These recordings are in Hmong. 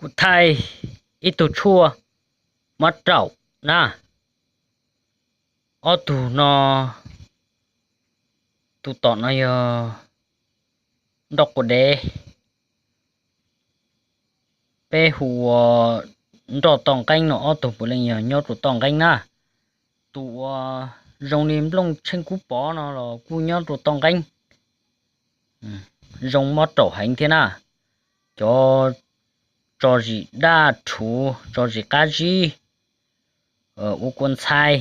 Kuv thaij ib tug tshuaj mob raum na. Ob tug no, tus tom no yog nroj quav dev, peb hu ua nroj toj nqeeb no, ob tug puav leej yog nyob rau toj nqeeb na. Tus uas zoo li nplooj tsheej kub pov no los kuj nyob rau toj nqeeb, zoo mob raum heev thiab na. Cov tso zis daj rhuv, tso zis qab zib, ua kua ntxhai,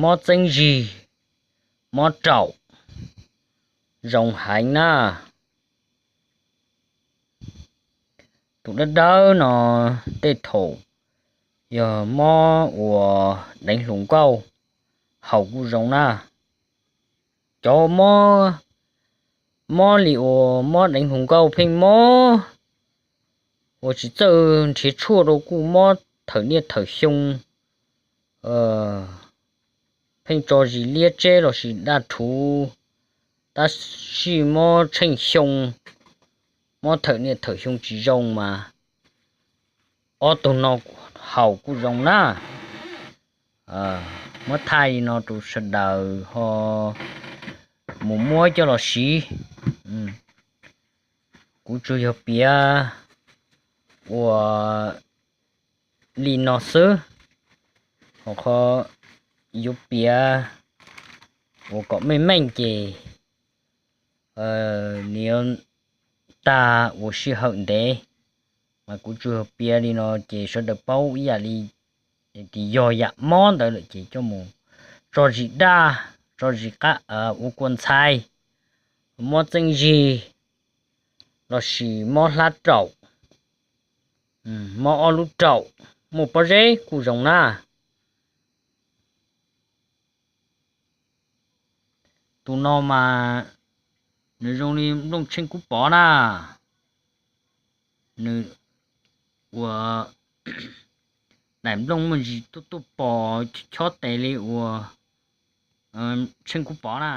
mob txeeb zig, mob raum, zoo heev na. Tus dawb dawb no tej thaum yog mob uas deev hluas nkauj haus kuj zoo na. Cov mob li uas mob deev hluas nkauj pheej mob, uas tsis txawj nrhiav tshuaj rau kuj mob thawm niaj thawm xyoo, pheej tso zis liab tseb lossis daj rhuv, tab sis mob tsheej xyoo, mob thawm niaj thawm xyoo tsis zoo mas ob tug no haus kuj zoo na. Muab thaij li no rau sawv daws ho mus muab coj los siv. Kuv tsuas yog piav ua li no xwb, ho qhov yuav piav ua kom meej meej ces nws yuav tag ua sij hawm ntev, mas kuv tsuas yog piav li no ces sawv daws paub ib yam li tias yog yam mob ntawd lawm ces coj mus tso zis daj, tso zis ua kua ntxhai, mob txeeb zig lossis mob hlab raum, mob ob lub raum, muaj pob zeb kuj zoo na. Tus no mas nws zoo li nplooj tsheej kub pov na, nws ua daim nplooj muaj ntsis tuaj tuaj pos chob tes li uas tsheej kub pov na.